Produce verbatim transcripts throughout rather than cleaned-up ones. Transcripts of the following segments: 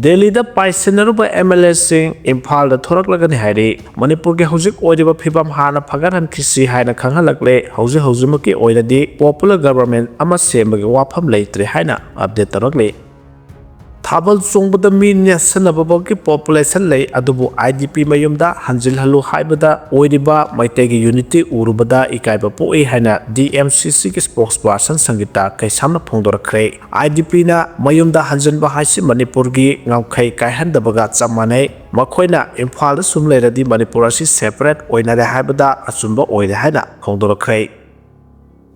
ꯗꯦꯜꯂꯤꯗ ꯄꯥꯏꯁꯤꯟꯅꯔꯨꯕ M L ꯑꯦꯁꯤꯡ ꯏꯝꯐꯥꯜꯗ ꯊꯣꯔꯛꯂꯒꯅꯤ ꯍꯥꯏꯔꯤ꯫ ꯃꯅꯤꯄꯨꯔꯒꯤ ꯍꯧꯖꯤꯛ ꯑꯣꯏꯔꯤꯕ ꯐꯤꯕꯝ ꯍꯥꯟꯅ ꯐꯒꯠꯍꯟꯈꯤꯁꯤ ꯍꯥꯏꯅ ꯈꯪꯍꯜꯂꯛꯂꯦ꯫ ꯍꯧꯖꯤꯛ ꯍꯧꯖꯤꯛꯃꯛꯀꯤ ꯑꯣꯏꯅꯗꯤ ꯄꯣꯄꯨꯂꯔ ꯒꯕꯔꯃꯦꯟ ꯑꯃ ꯁꯦꯝꯕꯒꯤ ꯋꯥꯐꯝ ꯂꯩꯇ꯭ꯔꯦ ꯍꯥꯏꯅ ꯑꯞꯗꯦꯠ ꯇꯧꯔꯛꯂꯤ꯫ ꯊꯥꯕꯜ ꯆꯣꯡꯕꯗ ꯃꯤ ꯅꯦꯠꯁꯟꯅꯕ ꯐꯥꯎꯒꯤ ꯄꯣꯄꯨꯂꯦꯁꯟ ꯂꯩ, ꯑꯗꯨꯕꯨ ꯑꯥꯏ ꯗꯤ ꯄꯤ ꯃꯌꯨꯝꯗ ꯍꯟꯖꯤꯜꯍꯜꯂꯨ ꯍꯥꯏꯕꯗ ꯑꯣꯏꯔꯤꯕ ꯃꯩꯇꯩꯒꯤ ꯌꯨꯅꯤꯇꯤ ꯎꯔꯨꯕꯗ ꯏꯀꯥꯏꯕ ꯄꯣꯛꯏ ꯍꯥꯏꯅ ꯗꯤ ꯑꯦꯝ ꯁꯤ ꯁꯤꯒꯤ ꯁ꯭ꯄꯣꯛꯁ ꯄꯥꯔꯁꯟ ꯁꯪꯒꯤꯇꯥ ꯀꯩꯁꯥꯝꯅ ꯐꯣꯡꯗꯣꯔꯛꯈ꯭ꯔꯦ꯫ ꯑꯥꯏ ꯗꯤ ꯄꯤꯅ ꯃꯌꯨꯝꯗ ꯍꯟꯖꯤꯟꯕ ꯍꯥꯏꯁꯤ ꯃꯅꯤꯄꯨꯔꯒꯤ ꯉꯝꯈꯩ ꯀꯥꯏꯍꯟꯗꯕꯒ ꯆꯞ ꯃꯥꯟꯅꯩ꯫ ꯃꯈꯣꯏꯅ ꯏꯝꯐꯥꯜꯗ ꯁꯨꯝ ꯂꯩꯔꯗꯤ ꯃꯅꯤꯄꯨꯔ ꯑꯁꯤ ꯁꯦꯄꯔꯦꯠ ꯑꯣꯏꯅꯔꯦ ꯍꯥꯏꯕꯗ ꯑꯆꯨꯝꯕ ꯑꯣꯏꯔꯦ ꯍꯥꯏꯅ ꯐꯣꯡꯗꯣꯔꯛꯈ꯭ꯔꯦ꯫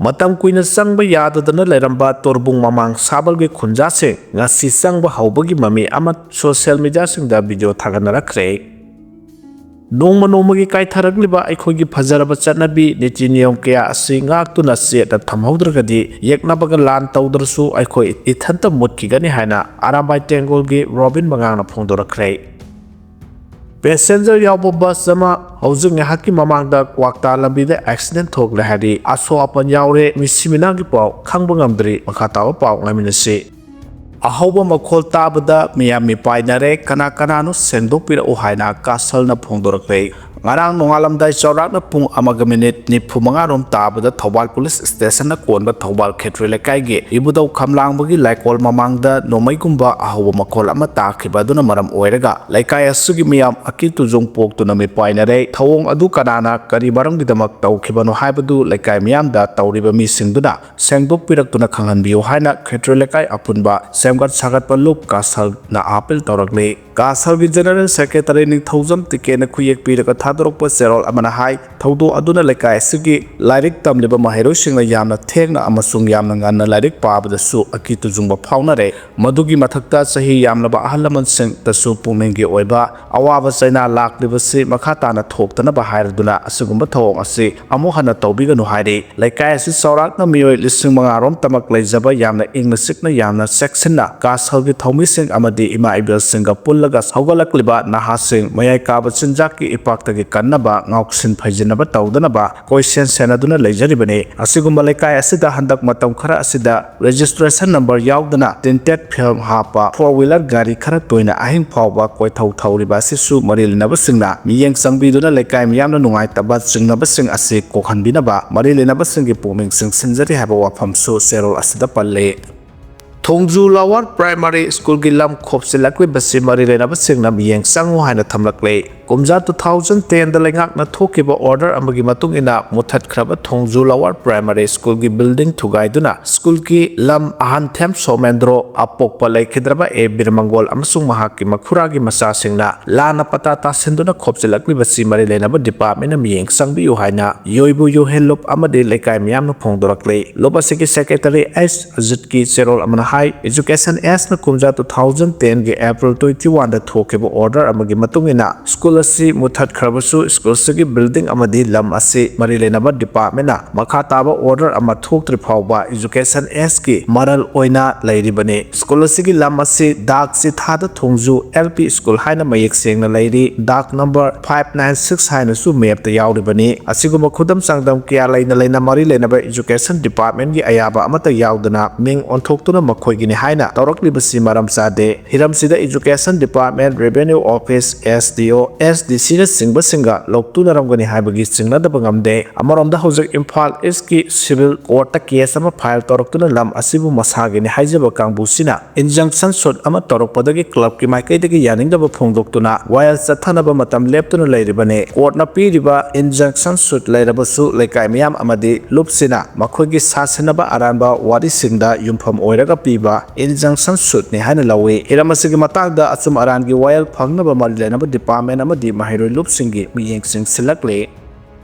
ꯃꯇꯝ ꯀꯨꯏꯅ ꯆꯪꯕ ꯌꯥꯗꯗꯅ ꯂꯩꯔꯝꯕ ꯇꯣꯔꯕꯨꯡ ꯃꯃꯥꯡ ꯁꯥꯕꯜꯒꯤ ꯈꯨꯟꯖꯥꯁꯤꯡ ꯉꯁꯤ ꯆꯪꯕ ꯍꯧꯕꯒꯤ ꯃꯃꯤ ꯑꯃ ꯁꯣꯁꯤꯌꯦꯜ ꯃꯤꯗꯤꯌꯥꯁꯤꯡꯗ ꯚꯤꯗꯤꯑꯣ ꯊꯥꯒꯠꯅꯔꯛꯈ꯭ꯔꯦ꯫ ꯅꯣꯡꯃ ꯅꯣꯡꯃꯒꯤ ꯀꯥꯏꯊꯔꯛꯂꯤꯕ ꯑꯩꯈꯣꯏꯒꯤ ꯐꯖꯔꯕ ꯆꯠꯅꯕꯤ, ꯅꯤꯇꯤ ꯅꯤꯌꯣꯝ ꯀꯌꯥ ꯑꯁꯤ ꯉꯥꯛꯇꯨꯅ ꯆꯦꯠꯅ ꯊꯝꯍꯧꯗ꯭ꯔꯒꯗꯤ ꯌꯦꯛꯅꯕꯒ ꯂꯥꯟ ꯇꯧꯗ꯭ꯔꯁꯨ ꯑꯩꯈꯣꯏ ꯏꯊꯟꯇ ꯃꯨꯠꯈꯤꯒꯅꯤ ꯍꯥꯏꯅ ꯑꯔꯥꯝꯕꯥꯏ ꯇꯦꯡꯒꯣꯜꯒꯤ ꯔꯣꯕꯤꯟ ꯃꯉꯥꯡꯅ ꯐꯣꯡꯗꯣꯔꯛꯈ꯭ꯔꯦ꯫ ꯄꯦꯁꯦꯟꯖꯔ ꯌꯥꯎꯕ ꯕꯁ ꯑꯃ ꯍꯧꯖꯤꯛ ꯉꯥꯏꯍꯥꯛꯀꯤ ꯃꯃꯥꯡꯗ ꯀ꯭ꯋꯥꯛꯇꯥ ꯂꯝꯕꯤꯗ ꯑꯦꯛꯁꯤꯗꯦꯟ ꯊꯣꯛꯂꯦ ꯍꯥꯏꯔꯤ꯫ ꯑꯁꯣꯛ ꯑꯄꯟ ꯌꯥꯎꯔꯦ, ꯃꯤꯁꯤ ꯃꯤꯅꯥꯒꯤ ꯄꯥꯎ ꯈꯪꯕ ꯉꯝꯗ꯭ꯔꯤ꯫ ꯃꯈꯥ ꯇꯥꯕ ꯄꯥꯎ ꯉꯥꯏꯃꯤꯟꯅꯁꯤ꯫ ꯑꯍꯧꯕ ꯃꯈꯣꯜ ꯇꯥꯕꯗ ꯃꯤꯌꯥꯝ ꯃꯤꯄꯥꯏꯅꯔꯦ, ꯀꯅꯥ ꯀꯅꯥꯅꯣ ꯁꯦꯡꯗꯣꯛꯄꯤꯔꯛꯎ ꯍꯥꯏꯅ ꯀꯥꯁꯜꯅ ꯐꯣꯡꯗꯣꯔꯛꯂꯦ꯫ ꯉꯔꯥꯡ ꯅꯣꯡꯉꯥꯜꯂꯝꯗꯥꯏ ꯆꯥꯎꯔꯥꯛꯅ ꯄꯨꯡ ꯑꯃꯒ ꯃꯤꯅꯤꯠ ꯅꯤꯐꯨ ꯃꯉꯥ ꯔꯣꯝ ꯇꯥꯕꯗ ꯊꯧꯕꯥꯜ ꯄꯨꯂꯤꯁ ꯁ꯭ꯇꯦꯁꯟꯅ ꯀꯣꯟꯕ ꯊꯧꯕꯥꯜ ꯈꯦꯇ꯭ꯔꯤ ꯂꯩꯀꯥꯏꯒꯤ ꯏꯕꯨꯙꯧ ꯈꯝꯂꯥꯡꯕꯒꯤ ꯂꯥꯏꯀꯣꯜ ꯃꯃꯥꯡꯗ ꯅꯣꯡꯃꯩꯒꯨꯝꯕ ꯑꯍꯧꯕ ꯃꯈꯣꯜ ꯑꯃ ꯇꯥꯈꯤꯕ ꯑꯗꯨꯅ ꯃꯔꯝ ꯑꯣꯏꯔꯒ ꯂꯩꯀꯥꯏ ꯑꯁꯤꯒꯤ ꯃꯤꯌꯥꯝ ꯑꯀꯤ ꯇꯨꯖꯨꯡ ꯄꯣꯛꯇꯨꯅ ꯃꯤꯄꯥꯏꯅꯔꯦ꯫ ꯊꯧꯑꯣꯡ ꯑꯗꯨ ꯀꯅꯥꯅ ꯀꯔꯤ ꯃꯔꯝꯒꯤꯗꯃꯛ ꯇꯧꯈꯤꯕꯅꯣ ꯍꯥꯏꯕꯗꯨ ꯂꯩꯀꯥꯏ ꯃꯤꯌꯥꯝꯗ ꯇꯧꯔꯤꯕ ꯃꯤꯁꯤꯡꯗꯨꯅ ꯁꯦꯡꯗꯣꯛꯄꯤꯔꯛꯇꯨꯅ ꯈꯪꯍꯟꯕꯤꯌꯨ ꯍꯥꯏꯅ ꯈꯦꯇ꯭ꯔꯤ ꯂꯩꯀꯥꯏ ꯑꯄꯨꯟꯕ ꯁꯦꯝꯒꯠ ꯁꯥꯒꯠꯄ ꯂꯨꯞ ꯀꯥꯁꯜꯅ ꯑꯥꯄꯤꯜ ꯇꯧꯔꯛꯂꯤ꯫ ꯀꯥꯁꯜꯒꯤ ꯖꯦꯅꯔꯦꯜ ꯁꯦꯀ꯭ꯔꯦꯇꯔꯤ ꯅꯤꯡꯊꯧꯖꯝ ꯇꯤꯀꯦꯅ ꯈꯨꯌꯦꯛ ꯄꯤꯔꯒ ꯊꯥꯗꯣꯔꯛꯄ ꯆꯦꯔꯣꯜ ꯑꯃꯅ ꯍꯥꯏ, ꯊꯧꯗꯣꯛ ꯑꯗꯨꯅ ꯂꯩꯀꯥꯏ ꯑꯁꯤꯒꯤ ꯂꯥꯏꯔꯤꯛ ꯇꯝꯂꯤꯕ ꯃꯍꯩꯔꯣꯏꯁꯤꯡꯅ ꯌꯥꯝꯅ ꯊꯦꯡꯅ ꯑꯃꯁꯨꯡ ꯌꯥꯝꯅ ꯉꯟꯅ ꯂꯥꯏꯔꯤꯛ ꯄꯥꯕꯗꯁꯨ ꯑꯀꯤ ꯇꯨꯖꯨꯡꯕ ꯐꯥꯎꯅꯔꯦ꯫ ꯃꯗꯨꯒꯤ ꯃꯊꯛꯇ ꯆꯍꯤ ꯌꯥꯝꯂꯕ ꯑꯍꯜ ꯂꯃꯟꯁꯤꯡꯗꯁꯨ ꯄꯨꯛꯅꯤꯡꯒꯤ ꯑꯣꯏꯕ ꯑꯋꯥꯕ ꯆꯩꯅꯥ ꯂꯥꯛꯂꯤꯕꯁꯤ ꯃꯈꯥ ꯇꯥꯅ ꯊꯣꯛꯇꯅꯕ ꯍꯥꯏꯔꯗꯨꯅ ꯑꯁꯤꯒꯨꯝꯕ ꯊꯧꯑꯣꯡ ꯑꯁꯤ ꯑꯃꯨꯛ ꯍꯟꯅ ꯇꯧꯕꯤꯒꯅꯨ ꯍꯥꯏꯔꯤ꯫ ꯂꯩꯀꯥꯏ ꯑꯁꯤ ꯆꯥꯎꯔꯥꯛꯅ ꯃꯤꯑꯣꯏ ꯂꯤꯁꯤꯡ ꯃꯉꯥ ꯔꯣꯝ ꯇꯃꯛ ꯂꯩꯖꯕ ꯌꯥꯝꯅ ꯏꯪꯅ ꯆꯤꯛꯅ ꯌꯥꯝꯅ ꯆꯦꯛꯁꯤꯟꯅ ꯀꯥꯁꯜꯒꯤ ꯊꯧꯃꯤꯁꯤꯡ ꯑꯃꯗꯤ ꯏꯃꯥ ꯏꯕꯦꯜꯁꯤꯡꯒ ꯄꯨꯜꯂꯒ ꯍꯧꯒꯠꯂꯛꯂꯤꯕ ꯅꯍꯥꯁꯤꯡ ꯃꯌꯥꯏ ꯀꯥꯕ ꯆꯤꯟꯖꯥꯛꯀꯤ ꯏꯄꯥꯛꯇꯒꯤ ꯀꯟꯅꯕ, ꯉꯥꯎꯁꯤꯟ ꯐꯩꯖꯤꯟꯅꯕ ꯇꯧꯗꯅꯕ ꯀꯣꯏꯁꯦꯟ ꯁꯦꯟꯅꯗꯨꯅ ꯂꯩꯖꯔꯤꯕꯅꯤ꯫ ꯑꯁꯤꯒꯨꯝꯕ ꯂꯩꯀꯥꯏ ꯑꯁꯤꯗ ꯍꯟꯗꯛ ꯃꯇꯝ ꯈꯔ ꯑꯁꯤꯗ registration number ꯌꯥꯎꯗꯅ tinted film ꯍꯥꯞꯄ four wheeler ꯒꯥꯔꯤ ꯈꯔ ꯇꯣꯏꯅ ꯑꯍꯤꯡ ꯐꯥꯎꯕ ꯀꯣꯏꯊꯧ ꯊꯧꯔꯤꯕ ꯑꯁꯤꯁꯨ ꯃꯔꯤ ꯂꯩꯅꯕꯁꯤꯡꯅ ꯃꯤꯠꯌꯦꯡ ꯆꯪꯕꯤꯗꯨꯅ ꯂꯩꯀꯥꯏ ꯃꯤꯌꯥꯝꯅ ꯅꯨꯡꯉꯥꯏꯇꯕ ꯆꯤꯡꯅꯕꯁꯤꯡ ꯑꯁꯤ ꯀꯣꯛꯍꯟꯕꯤꯅꯕ ꯃꯔꯤ ꯂꯩꯅꯕꯁꯤꯡꯒꯤ ꯄꯨꯛꯅꯤꯡ ꯆꯤꯡꯁꯤꯟꯖꯔꯤ ꯍꯥꯏꯕ ꯋꯥꯐꯝꯁꯨ ꯆꯦꯔꯣꯜ ꯑꯁꯤꯗ ꯄꯜꯂꯤ꯫ ꯊꯣꯡꯖꯨ Lower Primary Schoolꯒꯤ ꯂꯝ ꯈꯣꯞꯆꯤꯜꯂꯛꯂꯤꯕꯁꯤ ꯃꯔꯤ ꯂꯩꯅꯕꯁꯤꯡꯅ ꯃꯤꯠꯌꯦꯡ ꯆꯪꯉꯨ ꯍꯥꯏꯅ ꯊꯝꯂꯛꯂꯦ꯫ ꯀꯨꯝꯖꯥ two thousand tenꯗ ꯂꯩꯉꯥꯛꯅ ꯊꯣꯛꯈꯤꯕ order ꯑꯃꯒꯤ ꯃꯇꯨꯡ ꯏꯟꯅ ꯃꯨꯠꯊꯠꯈ꯭ꯔꯕ ꯊꯣꯡꯖꯨ Lower Primary Schoolꯒꯤ building ꯊꯨꯒꯥꯏꯗꯨꯅ schoolꯒꯤ ꯂꯝ ꯑꯍꯟꯊꯦꯝ ꯁꯣꯃꯦꯟꯗ꯭ꯔꯣ, ꯑꯄꯣꯛꯄ ꯂꯩꯈꯤꯗ꯭ꯔꯕ ꯑꯦ ꯕꯤꯔꯃꯪꯒꯣꯜ ꯑꯃꯁꯨꯡ ꯃꯍꯥꯛꯀꯤ ꯃꯈꯨꯔꯥꯒꯤ ꯃꯆꯥꯁꯤꯡꯅ ꯂꯥꯟꯅ ꯄꯇꯥ ꯇꯥꯁꯤꯟꯗꯨꯅ ꯈꯣꯞꯆꯤꯜꯂꯛꯂꯤꯕꯁꯤ ꯃꯔꯤ ꯂꯩꯅꯕ departmentꯅ ꯃꯤꯠꯌꯦꯡ ꯆꯪꯕꯤꯌꯨ ꯍꯥꯏꯅ ꯌꯣꯏꯕꯨ ꯌꯣꯍꯦꯟ ꯂꯨꯞ ꯑꯃꯗꯤ ꯂꯩꯀꯥꯏ ꯃꯤꯌꯥꯝꯅ ꯐꯣꯡꯗꯣꯔꯛꯂꯤ꯫ ꯂꯨꯞ ꯑꯁꯤꯒꯤ secretary ꯑꯦꯁ ꯑꯖꯤꯠꯀꯤ ꯆꯦꯔꯣꯜ ꯑꯃꯅ ꯍꯥꯏ, Education Sꯅ ꯀꯨꯝꯖꯥ two thousand tenꯒꯤ April twenty oneꯗ ꯊꯣꯛꯈꯤꯕ order ꯑꯃꯒꯤ ꯃꯇꯨꯡ ꯏꯟꯅ school ꯑꯁꯤ ꯃꯨꯠꯊꯠꯈ꯭ꯔꯕꯁꯨ school ꯑꯁꯤꯒꯤ building ꯑꯃꯗꯤ ꯂꯝ ꯑꯁꯤ ꯃꯔꯤ ꯂꯩꯅꯕ departmentꯅ ꯃꯈꯥ ꯇꯥꯕ order ꯑꯃ ꯊꯣꯛꯇ꯭ꯔꯤ ꯐꯥꯎꯕ Education Sꯀꯤ ꯃꯔꯜ ꯑꯣꯏꯅ ꯂꯩꯔꯤꯕꯅꯤ꯫ School ꯑꯁꯤꯒꯤ ꯂꯝ ꯑꯁꯤ ꯗꯥꯛ ꯆꯤꯊꯥꯗ ꯊꯣꯡꯖꯨ L P School ꯍꯥꯏꯅ ꯃꯌꯦꯛ ꯁꯦꯡꯅ ꯂꯩꯔꯤ꯫ ꯗꯥꯛ number five nine six ꯍꯥꯏꯅꯁꯨ mapꯇ ꯌꯥꯎꯔꯤꯕꯅꯤ꯫ ꯑꯁꯤꯒꯨꯝꯕ ꯈꯨꯗꯝ ꯆꯥꯡꯗꯝ ꯀꯌꯥ ꯂꯩꯅ ꯂꯩꯅ ꯃꯔꯤ ꯂꯩꯅꯕ Education Departmentꯒꯤ ꯑꯌꯥꯕ ꯑꯃꯠꯇ ꯌꯥꯎꯗꯅ ꯃꯤꯡ ꯑꯣꯟꯊꯣꯛꯇꯨꯅ ꯃꯈꯣꯏꯒꯤꯅꯤ ꯍꯥꯏꯅ ꯇꯧꯔꯛꯂꯤꯕꯁꯤ ꯃꯔꯝ ꯆꯥꯗꯦ꯫ ꯍꯤꯔꯝꯁꯤꯗ Education Department, Revenue Office, S D O, S D Cꯅ ꯆꯤꯡꯕꯁꯤꯡꯒ ꯂꯧꯇꯨꯅꯔꯝꯒꯅꯤ ꯍꯥꯏꯕꯒꯤ ꯆꯤꯡꯅꯗꯕ ꯉꯝꯗꯦ꯫ ꯑꯃꯔꯣꯝꯗ ꯍꯧꯖꯤꯛ ꯏꯝꯐꯥꯜ Eastꯀꯤ civil courtꯇ case ꯑꯃ file ꯇꯧꯔꯛꯇꯨꯅ ꯂꯝ ꯑꯁꯤꯕꯨ ꯃꯁꯥꯒꯤꯅꯤ ꯍꯥꯏꯖꯕ ꯀꯥꯡꯕꯨꯁꯤꯅ injunction suit ꯑꯃ ꯇꯧꯔꯛꯄꯗꯒꯤ clubꯀꯤ ꯃꯥꯏꯀꯩꯗꯒꯤ ꯌꯥꯅꯤꯡꯗꯕ ꯐꯣꯡꯗꯣꯛꯇꯨꯅ ꯋꯥꯌꯦꯜ ꯆꯠꯊꯅꯕ ꯃꯇꯝ ꯂꯦꯞꯇꯨꯅ ꯂꯩꯔꯤꯕꯅꯤ꯫ Courtꯅ ꯄꯤꯔꯤꯕ injunction suit ꯂꯩꯔꯕꯁꯨ ꯂꯩꯀꯥꯏ ꯃꯤꯌꯥꯝ ꯑꯃꯗꯤ ꯂꯨꯞꯁꯤꯅ ꯃꯈꯣꯏꯒꯤ ꯁꯥꯁꯤꯟꯅꯕ ꯑꯔꯥꯟꯕ ꯋꯥꯔꯤꯁꯤꯡꯗ ꯌꯨꯝꯐꯝ ꯑꯣꯏꯔꯒ ꯄꯤꯕ injunction suitꯅꯤ ꯍꯥꯏꯅ ꯂꯧꯏ꯫ ꯍꯤꯔꯝ ꯑꯁꯤꯒꯤ ꯃꯇꯥꯡꯗ ꯑꯆꯨꯝ ꯑꯔꯥꯟꯒꯤ ꯋꯥꯌꯦꯜ ꯐꯪꯅꯕ ꯃꯔꯤ ꯂꯩꯅꯕ department ꯑꯃꯗꯤ ꯃꯍꯩꯔꯣꯏ ꯂꯨꯞꯁꯤꯡꯒꯤ ꯃꯤꯠꯌꯦꯡ ꯆꯤꯡꯁꯤꯜꯂꯛꯂꯤ꯫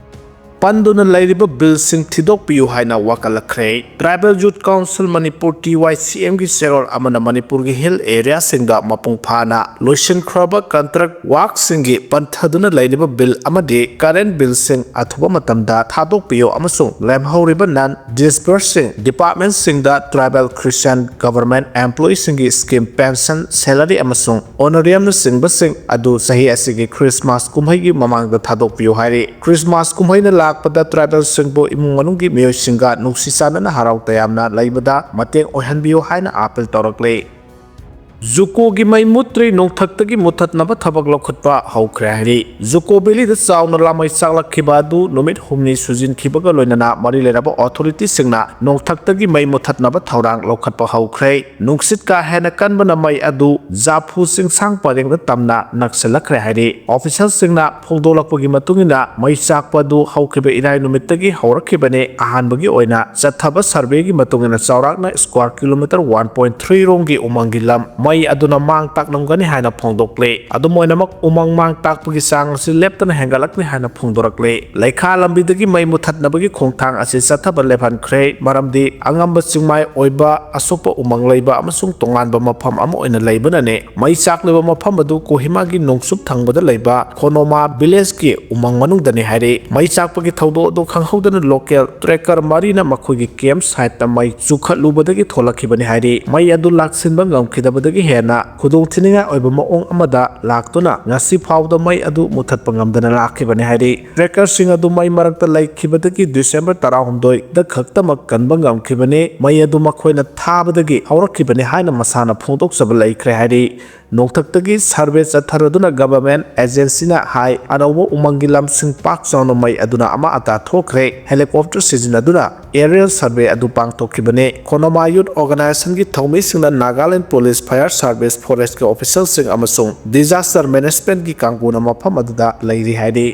ꯄꯟꯗꯨꯅ ꯂꯩꯔꯤꯕ ꯕꯤꯜꯁꯤꯡ ꯊꯤꯗꯣꯛꯄꯤꯌꯨ ꯍꯥꯏꯅ ꯋꯥꯀꯠꯂꯛꯈ꯭ꯔꯦ꯫ Tribal Youth Council Manipur, T Y C M ꯒꯤ ꯆꯦꯔꯣꯜ ꯑꯃꯅ ꯃꯅꯤꯄꯨꯔꯒꯤ ꯍꯤꯜ ꯑꯦꯔꯤꯌꯥꯁꯤꯡꯗ ꯃꯄꯨꯡ ꯐꯥꯅ ꯂꯣꯏꯁꯤꯟꯈ꯭ꯔꯕ ꯀꯟꯇ꯭ꯔꯦꯛ ꯋꯥꯔꯛꯁꯤꯡꯒꯤ ꯄꯟꯊꯗꯨꯅ ꯂꯩꯔꯤꯕ ꯕꯤꯜ ꯑꯃꯗꯤ ꯀꯔꯦꯟ ꯕꯤꯜꯁꯤꯡ ꯑꯊꯨꯕ ꯃꯇꯝꯗ ꯊꯥꯗꯣꯛꯄꯤꯌꯨ ꯑꯃꯁꯨꯡ ꯂꯦꯝꯍꯧꯔꯤꯕ ꯅꯟ ꯗꯤꯁꯕꯔꯁꯤꯡ ꯗꯤꯄꯥꯔꯠꯃꯦꯟꯁꯤꯡꯗ Tribal Christian Government Employeeꯁꯤꯡꯒꯤ ꯁ꯭ꯀꯤꯝ, ꯄꯦꯟꯁꯟ, ꯁꯦꯂꯔꯤ ꯑꯃꯁꯨꯡ ꯑꯣꯅꯔꯤꯌꯝꯅꯆꯤꯡꯕꯁꯤꯡ ꯑꯗꯨ ꯆꯍꯤ ꯑꯁꯤꯒꯤ ꯈ꯭ꯔꯤꯁꯃꯥꯁ ꯀꯨꯝꯍꯩꯒꯤ ꯃꯃꯥꯡꯗ ꯊꯥꯗꯣꯛꯄꯤꯌꯨ ꯍꯥꯏꯔꯤ꯫ ꯈ꯭ꯔꯤꯁꯃꯥꯁ ꯀꯨꯝꯍꯩꯅ ꯂꯥꯛꯄꯗ ꯇ꯭ꯔꯥꯏꯕꯦꯜꯁꯤꯡꯕꯨ ꯏꯃꯨꯡ ꯃꯅꯨꯡꯒꯤ ꯃꯤꯑꯣꯏꯁꯤꯡꯒ ꯅꯨꯡꯁꯤ ꯆꯥꯟꯅꯅ ꯍꯔꯥꯎ ꯇꯌꯥꯝꯅ ꯂꯩꯕꯗ ꯃꯇꯦꯡ ꯑꯣꯏꯍꯟꯕꯤꯌꯨ ꯍꯥꯏꯅ ꯑꯥꯄꯤꯜ ꯇꯧꯔꯛꯂꯤ꯫ ꯖꯨꯀꯣꯒꯤ ꯃꯩ ꯃꯨꯠꯇ꯭ꯔꯤ, ꯅꯣꯡꯊꯛꯇꯒꯤ ꯃꯨꯠꯊꯠꯅꯕ ꯊꯕꯛ ꯂꯧꯈꯠꯄ ꯍꯧꯈ꯭ꯔꯦ ꯍꯥꯏꯔꯤ꯫ ꯖꯨꯀꯣ ꯚꯦꯂꯤꯗ ꯆꯥꯎꯅ ꯂꯥꯃꯩ ꯆꯥꯛꯂꯛꯈꯤꯕ ꯑꯗꯨ ꯅꯨꯃꯤꯠ ꯍꯨꯝꯅꯤ ꯁꯨꯖꯤꯟꯈꯤꯕꯒ ꯂꯣꯏꯅꯅ ꯃꯔꯤ ꯂꯩꯅꯕ ꯑꯣꯊꯣꯔꯤꯇꯤꯁꯤꯡꯅ ꯅꯣꯡꯊꯛꯇꯒꯤ ꯃꯩ ꯃꯨꯠꯊꯠꯅꯕ ꯊꯧꯔꯥꯡ ꯂꯧꯈꯠꯄ ꯍꯧꯈ꯭ꯔꯦ꯫ ꯅꯨꯡꯁꯤꯠ ꯀꯥ ꯍꯦꯟꯅ ꯀꯟꯕꯅ ꯃꯩ ꯑꯗꯨ ꯖꯥꯐꯨ ꯆꯤꯡꯁꯥꯡ ꯄꯔꯦꯡꯗ ꯇꯝꯅ ꯅꯛꯁꯤꯜꯂꯛꯈ꯭ꯔꯦ ꯍꯥꯏꯔꯤ꯫ ꯑꯣꯐꯤꯁꯤꯌꯦꯜꯁꯤꯡꯅ ꯐꯣꯡꯗꯣꯛꯂꯛꯄꯒꯤ ꯃꯇꯨꯡ ꯏꯟꯅ, ꯃꯩ ꯆꯥꯛꯄ ꯑꯗꯨ ꯍꯧꯈꯤꯕ ꯏꯔꯥꯏ ꯅꯨꯃꯤꯠꯇꯒꯤ ꯍꯧꯔꯛꯈꯤꯕꯅꯤ꯫ ꯑꯍꯥꯟꯕꯒꯤ ꯑꯣꯏꯅ ꯆꯠꯊꯕ ꯁꯔꯚꯦꯒꯤ ꯃꯇꯨꯡ ꯏꯟꯅ, ꯆꯥꯎꯔꯥꯛꯅ square kilometre one point three ꯔꯣꯝꯒꯤ ꯎꯃꯪꯒꯤ ꯂꯝ ꯃꯩ ꯑꯗꯨꯅ ꯃꯥꯡ ꯇꯥꯛꯂꯝꯒꯅꯤ ꯍꯥꯏꯅ ꯐꯣꯡꯗꯣꯛꯂꯤ꯫ ꯑꯗꯨꯝ ꯑꯣꯏꯅꯃꯛ, ꯎꯃꯪ ꯃꯥꯡ ꯇꯥꯛꯄꯒꯤ ꯆꯥꯡ ꯑꯁꯤ ꯂꯦꯞꯇꯅ ꯍꯦꯟꯒꯠꯂꯛꯂꯤ ꯍꯥꯏꯅ ꯐꯣꯡꯗꯣꯔꯛꯂꯤ꯫ ꯂꯩꯈꯥ ꯂꯝꯕꯤꯗꯒꯤ ꯃꯩ ꯃꯨꯊꯠꯅꯕꯒꯤ ꯈꯣꯡꯊꯥꯡ ꯑꯁꯤ ꯆꯠꯊꯕ ꯂꯦꯞꯍꯟꯈ꯭ꯔꯦ, ꯃꯔꯝꯗꯤ ꯑꯉꯝꯕ ꯆꯤꯡꯃꯥꯏ ꯑꯣꯏꯕ, ꯑꯁꯣꯛꯄ ꯎꯃꯪ ꯂꯩꯕ ꯑꯃꯁꯨꯡ ꯇꯣꯉꯥꯟꯕ ꯃꯐꯝ ꯑꯃ ꯑꯣꯏꯅ ꯂꯩꯕꯅꯅꯤ꯫ ꯃꯩ ꯆꯥꯛꯂꯤꯕ ꯃꯐꯝ ꯑꯗꯨ ꯀꯣꯍꯤꯃꯥꯒꯤ ꯅꯣꯡꯆꯨꯞ ꯊꯪꯕꯗ ꯂꯩꯕ ꯈꯣꯅꯣꯃꯥ ꯚꯤꯂꯦꯖꯀꯤ ꯎꯃꯪ ꯃꯅꯨꯡꯗꯅꯤ ꯍꯥꯏꯔꯤ꯫ ꯃꯩ ꯆꯥꯛꯄꯒꯤ ꯊꯧꯗꯣꯛ ꯑꯗꯨ ꯈꯪꯍꯧꯗꯅ ꯂꯣꯀꯦꯜ ꯇ꯭ꯔꯦꯀꯔ ꯃꯔꯤꯅ ꯃꯈꯣꯏꯒꯤ ꯀꯦꯝꯞ ꯁꯥꯏꯠꯇ ꯃꯩ ꯆꯨꯈꯠꯂꯨꯕꯗꯒꯤ ꯊꯣꯛꯂꯛꯈꯤꯕꯅꯤ ꯍꯥꯏꯔꯤ꯫ ꯃꯩ ꯑꯗꯨ ꯂꯥꯛꯁꯤꯟꯕ ꯉꯝꯈꯤꯗꯕꯗꯒꯤ ꯍꯦꯟꯅ ꯈꯨꯗꯣꯡꯊꯤꯅꯤꯡꯉꯥꯏ ꯑꯣꯏꯕ ꯃꯑꯣꯡ ꯑꯃꯗ ꯂꯥꯛꯇꯨꯅ ꯉꯁꯤ ꯐꯥꯎꯕꯗ ꯃꯩ ꯑꯗꯨ ꯃꯨꯊꯠꯄ ꯉꯝꯗꯅ ꯂꯥꯛꯈꯤꯕꯅꯤ ꯍꯥꯏꯔꯤ꯫ ꯇ꯭ꯔꯦꯀꯔꯁꯤꯡ ꯑꯗꯨ ꯃꯩ ꯃꯔꯛꯇ ꯂꯩꯈꯤꯕꯗꯒꯤ ꯗꯤꯁꯦꯝꯕꯔ ꯇꯔꯥꯍꯨꯝꯗꯣꯏꯗ ꯈꯛꯇꯃꯛ ꯀꯟꯕ ꯉꯝꯈꯤꯕꯅꯤ꯫ ꯃꯩ ꯑꯗꯨ ꯃꯈꯣꯏꯅ ꯊꯥꯕꯗꯒꯤ ꯍꯧꯔꯛꯈꯤꯕꯅꯤ ꯍꯥꯏꯅ ꯃꯁꯥꯅ ꯐꯣꯡꯗꯣꯛꯆꯕ ꯂꯩꯈ꯭ꯔꯦ ꯍꯥꯏꯔꯤ꯫ ꯅꯣꯡꯊꯛꯇꯒꯤ ꯁꯔꯚꯦ ꯆꯠꯊꯔꯗꯨꯅ ꯒꯚꯔꯟꯃꯦꯟꯠ ꯑꯦꯖꯦꯟꯁꯤꯅ ꯍꯥꯏ, ꯑꯅꯧꯕ ꯎꯃꯪꯒꯤ ꯂꯝꯁꯤꯡ ꯄꯥꯛ ꯆꯥꯎꯅ ꯃꯩ ꯑꯗꯨꯅ ꯑꯃ ꯑꯇꯥ ꯊꯣꯛꯈ꯭ꯔꯦ꯫ ꯍꯦꯂꯤꯀꯣꯞꯇꯔ ꯁꯤꯖꯤꯟꯅꯗꯨꯅ ꯑꯦꯔꯤꯌꯦꯜ ꯁꯔꯚꯦ ꯑꯗꯨ ꯄꯥꯡꯊꯣꯛꯈꯤꯕꯅꯤ꯫ ꯈꯣꯅꯣꯃꯥ ꯌꯨꯊ ꯑꯣꯔꯒꯅꯥꯏꯖꯦꯁꯟꯒꯤ ꯊꯧꯃꯤꯁꯤꯡꯅ ꯅꯥꯒꯥꯂꯦꯟꯗ ꯄꯨꯂꯤꯁ, ꯐꯥꯌꯔ ꯁꯔꯚꯤꯁ, ꯐꯣꯔꯦꯁ꯭ꯠꯀꯤ ꯑꯣꯐꯤꯁꯤꯌꯦꯜꯁꯤꯡ ꯑꯃꯁꯨꯡ ꯗꯤꯖꯥꯁꯇꯔ ꯃꯦꯅꯦꯖꯃꯦꯟꯠꯀꯤ ꯀꯥꯡꯕꯨꯅ ꯃꯐꯝ ꯑꯗꯨꯗ ꯂꯩꯔꯤ ꯍꯥꯏꯔꯤ꯫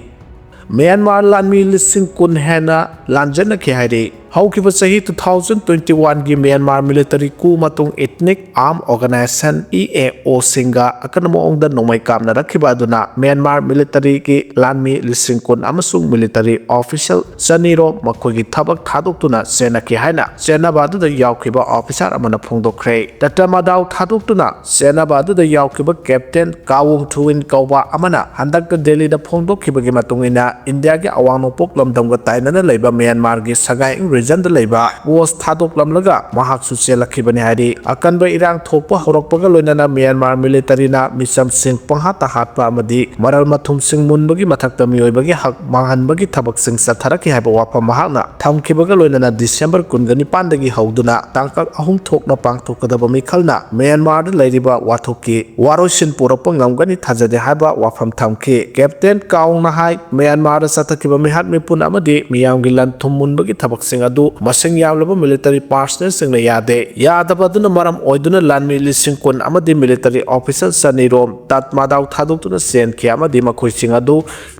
ꯃ꯭ꯌꯥꯟꯃꯥꯔ ꯂꯥꯟꯃꯤ ꯂꯤꯁꯤꯡ ꯀꯨꯟ ꯍꯦꯟꯅ ꯂꯥꯟꯖꯦꯟꯅꯈꯤ ꯍꯥꯏꯔꯤ꯫ ꯍꯧꯈꯤꯕ ꯆꯍꯤ two thousand twenty one ꯒꯤ ꯃ꯭ꯌꯥꯟꯃꯥꯔ ꯃꯤꯂꯤꯇꯔꯤ coup ꯃꯇꯨꯡ Ethnic Armed Organisation, E A O, ꯁꯤꯡꯒ ꯑꯀꯟꯕ ꯃꯑꯣꯡꯗ ꯅꯣꯡꯃꯩ ꯀꯥꯞꯅꯔꯛꯈꯤꯕ ꯑꯗꯨꯅ ꯃ꯭ꯌꯥꯟꯃꯥꯔ ꯃꯤꯂꯤꯇꯔꯤꯒꯤ ꯂꯥꯟꯃꯤ ꯂꯤꯁꯤꯡ ꯀꯨꯟ ꯑꯃꯁꯨꯡ ꯃꯤꯂꯤꯇꯔꯤ ꯑꯣꯐꯤꯁꯤꯌꯦꯜ ꯆꯅꯤꯔꯣꯝ ꯃꯈꯣꯏꯒꯤ ꯊꯕꯛ ꯊꯥꯗꯣꯛꯇꯨꯅ ꯆꯦꯟꯅꯈꯤ ꯍꯥꯏꯅ ꯆꯦꯟꯅꯕ ꯑꯗꯨꯗ ꯌꯥꯎꯈꯤꯕ ꯑꯣꯐꯤꯁꯥꯔ ꯑꯃꯅ ꯐꯣꯡꯗꯣꯛꯈ꯭ꯔꯦ꯫ ꯇꯥꯇꯥꯃꯥꯗꯥꯎ ꯊꯥꯗꯣꯛꯇꯨꯅ ꯆꯦꯟꯅꯕ ꯑꯗꯨꯗ ꯌꯥꯎꯈꯤꯕ ꯀꯦꯞꯇꯦꯟ ꯀꯥꯋꯨꯡ ꯊꯨꯋꯤꯟ ꯀꯧꯕ ꯑꯃꯅ ꯍꯟꯗꯛꯇ ꯗꯦꯜꯂꯤꯗ ꯐꯣꯡꯗꯣꯛꯈꯤꯕꯒꯤ ꯃꯇꯨꯡ ꯏꯟꯅ, ꯏꯟꯗꯤꯌꯥꯒꯤ ꯑꯋꯥꯡ ꯅꯣꯡꯄꯣꯛ ꯂꯝꯗꯝꯒ ꯇꯥꯏꯅꯅ ꯂꯩꯕ ꯃ꯭ꯌꯥꯟꯃꯥꯔꯒꯤ ꯁꯒꯥꯏ ꯔꯤꯖꯟꯗ ꯂꯩꯕ ꯄꯣꯁ ꯊꯥꯗꯣꯛꯂꯝꯂꯒ ꯃꯍꯥꯛꯁꯨ ꯆꯦꯜꯂꯛꯈꯤꯕꯅꯤ ꯍꯥꯏꯔꯤ꯫ ꯑꯀꯟꯕ ꯏꯔꯥꯡ ꯊꯣꯛꯄ ꯍꯧꯔꯛꯄꯒ ꯂꯣꯏꯅꯅ ꯃ꯭ꯌꯥꯟꯃꯥꯔ ꯃꯤꯂꯤꯇꯔꯤꯅ ꯃꯤꯆꯝꯁꯤꯡ ꯄꯪꯍꯥꯠꯇ ꯍꯥꯠꯄ ꯑꯃꯗꯤ ꯃꯔꯜ ꯃꯊꯨꯝꯁꯤꯡ ꯃꯨꯟꯕꯒꯤ ꯃꯊꯛꯇ ꯃꯤꯑꯣꯏꯕꯒꯤ ꯍꯛ ꯃꯥꯡꯍꯟꯕꯒꯤ ꯊꯕꯛꯁꯤꯡ ꯆꯠꯊꯔꯛꯈꯤ ꯍꯥꯏꯕ ꯋꯥꯐꯝ ꯃꯍꯥꯛꯅ ꯊꯝꯈꯤꯕꯒ ꯂꯣꯏꯅꯅ ꯗꯤꯁꯦꯝꯕꯔ ꯀꯨꯟꯒ ꯅꯤꯄꯥꯟꯗꯒꯤ ꯍꯧꯗꯨꯅ ꯇꯥꯡꯀꯛ ꯑꯍꯨꯝ ꯊꯣꯛꯅ ꯄꯥꯡꯊꯣꯛꯀꯗꯕ ꯃꯤꯈꯜꯅ ꯃ꯭ꯌꯥꯟꯃꯥꯔꯗ ꯂꯩꯔꯤꯕ ꯋꯥꯊꯣꯛꯀꯤ ꯋꯥꯔꯣꯏꯁꯤꯟ ꯄꯨꯔꯛꯄ ꯉꯝꯒꯅꯤ ꯊꯥꯖꯗꯦ ꯍꯥꯏꯕ ꯋꯥꯐꯝ ꯊꯝꯈꯤ꯫ ꯀꯦꯞꯇꯦꯟ ꯀꯥꯎꯅ ꯍꯥꯏ, ꯃ꯭ꯌꯥꯟꯃꯥꯔꯗ ꯆꯠꯊꯈꯤꯕ ꯃꯤꯍꯥꯠ ꯃꯤꯄꯨꯟ ꯑꯃꯗꯤ ꯃꯤꯌꯥꯝꯒꯤ ꯂꯟ ꯊꯨꯝ ꯃꯨꯟꯕꯒꯤ ꯊꯕꯛꯁꯤꯡ ꯑꯗꯨ ꯃꯁꯤꯡ ꯌꯥꯝꯂꯕ ꯃꯤꯂꯤꯇꯔꯤ ꯄꯥꯔꯁꯅꯦꯜꯁꯤꯡꯅ ꯌꯥꯗꯦ꯫ ꯌꯥꯗꯕ ꯑꯗꯨꯅ ꯃꯔꯝ ꯑꯣꯏꯗꯨꯅ ꯂꯥꯟꯃꯤ ꯂꯤꯁꯤꯡ ꯀꯨꯟ ꯑꯃꯗꯤ ꯃꯤꯂꯤꯇꯔꯤ ꯑꯣꯐꯤꯁꯔ ꯆꯅꯤꯔꯣꯝ ꯇꯥꯠꯃꯥꯗꯥꯎ ꯊꯥꯗꯣꯛꯇꯨꯅ ꯆꯦꯟꯈꯤ ꯑꯃꯗꯤ ꯃꯈꯣꯏꯁꯤꯡ ꯑꯗꯨ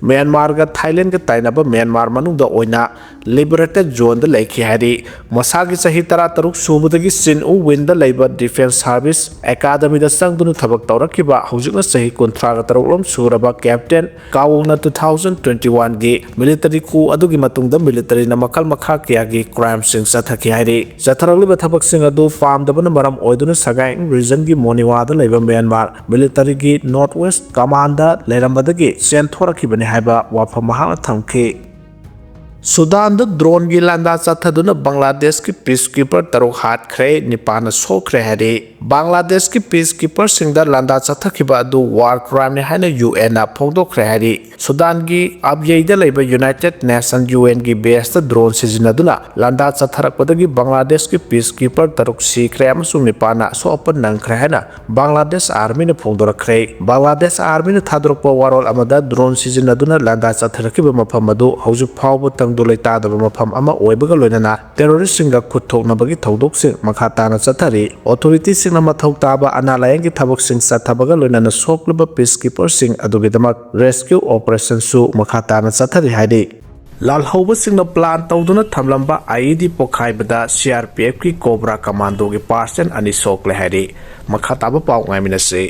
ꯃ꯭ꯌꯥꯟꯃꯥꯔꯒ ꯊꯥꯏꯂꯦꯟꯗꯒ ꯇꯥꯏꯅꯕ ꯃ꯭ꯌꯥꯟꯃꯥꯔ ꯃꯅꯨꯡꯗ ꯑꯣꯏꯅ ꯂꯤꯕꯔꯦꯇꯦꯗ ꯖꯣꯟꯗ ꯂꯩꯈꯤ ꯍꯥꯏꯔꯤ꯫ ꯃꯁꯥꯒꯤ ꯆꯍꯤ ꯇꯔꯥꯇꯔꯨꯛ ꯁꯨꯕꯗꯒꯤ ꯆꯤꯟ ꯎ ꯋꯤꯟꯗ ꯂꯩꯕ ꯗꯤꯐꯦꯟꯁ ꯁꯥꯔꯚꯤꯁ ꯑꯦꯀꯥꯗꯃꯤꯗ ꯆꯪꯗꯨꯅ ꯊꯕꯛ ꯇꯧꯔꯛꯈꯤꯕ ꯍꯧꯖꯤꯛꯅ ꯆꯍꯤ ꯀꯨꯟꯊ꯭ꯔꯥꯒ ꯇꯔꯨꯛ ꯂꯣꯝ ꯁꯨꯔꯕ ꯀꯦꯞꯇꯦꯟ ꯀꯥꯋꯣꯡꯅ two thousand twenty one ꯒꯤ ꯃꯤꯂꯤꯇꯔꯤ coup ꯑꯗꯨꯒꯤ ꯃꯇꯨꯡꯗ ꯃꯤꯂꯤꯇꯔꯤꯅ ꯃꯈꯜ ꯃꯈꯥ ꯀꯌꯥꯒꯤ ꯀ꯭ꯔꯥꯏꯝꯁꯤꯡ ꯆꯠꯊꯈꯤ ꯍꯥꯏꯔꯤ꯫ ꯆꯠꯊꯔꯛꯂꯤꯕ ꯊꯕꯛꯁꯤꯡ ꯑꯗꯨ ꯄꯥꯝꯗꯕꯅ ꯃꯔꯝ ꯑꯣꯏꯗꯨꯅ ꯁꯒꯥꯏ ꯔꯤꯖꯟꯒꯤ ꯃꯣꯅꯤꯋꯥꯗ ꯂꯩꯕ ꯃ꯭ꯌꯥꯟꯃꯥꯔ ꯃꯤꯂꯤꯇꯔꯤꯒꯤ ꯅꯣꯔꯠ ꯋꯦꯁ ꯀꯃꯥꯟꯗ ꯂꯩꯔꯝꯕꯗꯒꯤ ꯆꯦꯟꯊꯣꯔꯛꯈꯤꯕꯅꯤ ꯍꯥꯏꯕ ꯋꯥꯐꯝ ꯃꯍꯥꯛꯅ ꯊꯝꯈꯤ꯫ ꯁꯨꯗꯥꯟꯗ ꯗ꯭ꯔꯣꯟꯒꯤ ꯂꯥꯟꯗꯥ ꯆꯠꯊꯗꯨꯅ ꯕꯪꯒ꯭ꯂꯥꯗꯦꯁꯀꯤ ꯄꯤꯁꯀꯤꯄꯔ ꯇꯔꯨꯛ ꯍꯥꯠꯈ꯭ꯔꯦ, ꯅꯤꯄꯥꯟꯅ ꯁꯣꯛꯈ꯭ꯔꯦ ꯍꯥꯏꯔꯤ꯫ ꯕꯪꯒ꯭ꯂꯥꯗꯦꯁꯀꯤ ꯄꯤꯁꯀꯤꯄꯔꯁꯤꯡꯗ ꯂꯥꯟꯗꯥ ꯆꯠꯊꯈꯤꯕ ꯑꯗꯨ ꯋꯥꯔ ꯀ꯭ꯔꯥꯏꯝꯅꯤ ꯍꯥꯏꯅ ꯌꯨ ꯑꯦꯟꯅ ꯐꯣꯡꯗꯣꯛꯈ꯭ꯔꯦ ꯍꯥꯏꯔꯤ꯫ ꯁꯨꯗꯥꯟꯒꯤ ꯑꯕꯌꯩꯗ ꯂꯩꯕ ꯌꯨꯅꯥꯏꯇꯦꯗ ꯅꯦꯁꯟ, ꯌꯨ ꯑꯦꯟꯒꯤ ꯕꯦꯁꯇ ꯗ꯭ꯔꯣꯟ ꯁꯤꯖꯤꯟꯅꯗꯨꯅ ꯂꯥꯟꯗꯥ ꯆꯠꯊꯔꯛꯄꯗꯒꯤ ꯕꯪꯒ꯭ꯂꯥꯗꯦꯁꯀꯤ ꯄꯤꯁꯀꯤꯄꯔ ꯇꯔꯨꯛ ꯁꯤꯈ꯭ꯔꯦ ꯑꯃꯁꯨꯡ ꯅꯤꯄꯥꯟꯅ ꯑꯁꯣꯛ ꯑꯄꯟ ꯅꯪꯈ꯭ꯔꯦ ꯍꯥꯏꯅ ꯕꯪꯒ꯭ꯂꯥꯗꯦꯁ ꯑꯥꯔꯃꯤꯅ ꯐꯣꯡꯗꯣꯔꯛꯈ꯭ꯔꯦ꯫ ꯕꯪꯒ꯭ꯂꯥꯗꯦꯁ ꯑꯥꯔꯃꯤꯅ ꯊꯥꯗꯣꯔꯛꯄ ꯋꯥꯔꯣꯜ ꯑꯃꯗ ꯗ꯭ꯔꯣꯟ ꯁꯤꯖꯤꯟꯅꯗꯨꯅ ꯂꯥꯟꯗꯥ ꯆꯠꯊꯔꯛꯈꯤꯕ ꯃꯐꯝ ꯑꯗꯨ ꯍꯧꯖꯤꯛ ꯐꯥꯎꯕ ꯇꯪꯗꯨ ꯂꯩꯇꯥꯗꯕ ꯃꯐꯝ ꯑꯃ ꯑꯣꯏꯕꯒ ꯂꯣꯏꯅꯅ ꯇꯦꯔꯣꯔꯤꯁ꯭ꯠꯁꯤꯡꯒ ꯈꯨꯠ ꯊꯣꯛꯅꯕꯒꯤ ꯊꯧꯗꯣꯛꯁꯤꯡ ꯃꯈꯥ ꯇꯥꯅ ꯆꯠꯊꯔꯤ꯫ ꯑꯣꯊꯣꯔꯤꯇꯤꯁꯤꯡꯅ ꯃꯊꯧ ꯇꯥꯕ ꯑꯅꯥ ꯂꯥꯌꯦꯡꯒꯤ ꯊꯕꯛꯁꯤꯡ ꯆꯠꯊꯕꯒ ꯂꯣꯏꯅꯅ ꯁꯣꯛꯂꯕ ꯄꯤꯁꯀꯤꯄꯔꯁꯤꯡ ꯑꯗꯨꯒꯤꯗꯃꯛ ꯔꯦꯁꯀ꯭ꯌꯨ ꯑꯣꯄꯔꯦꯁꯟꯁꯨ ꯃꯈꯥ ꯇꯥꯅ ꯆꯠꯊꯔꯤ ꯍꯥꯏꯔꯤ꯫ ꯂꯥꯜꯍꯧꯕꯁꯤꯡꯅ ꯄ꯭ꯂꯥꯟ ꯇꯧꯗꯨꯅ ꯊꯝꯂꯝꯕ ꯑꯥꯏꯏꯗꯤ ꯄꯣꯈꯥꯏꯕꯗ ꯁꯤꯑꯥꯔꯄꯤꯑꯦꯐꯀꯤ ꯀꯣꯕ꯭ꯔꯥ ꯀꯃꯥꯟꯗꯣꯒꯤ ꯄꯥꯔꯁꯟ ꯑꯅꯤ ꯁꯣꯛꯂꯦ ꯍꯥꯏꯔꯤ꯫ ꯃꯈꯥ ꯇꯥꯕ ꯄꯥꯎ ꯉꯥꯏꯃꯤꯟꯅꯁꯤ꯫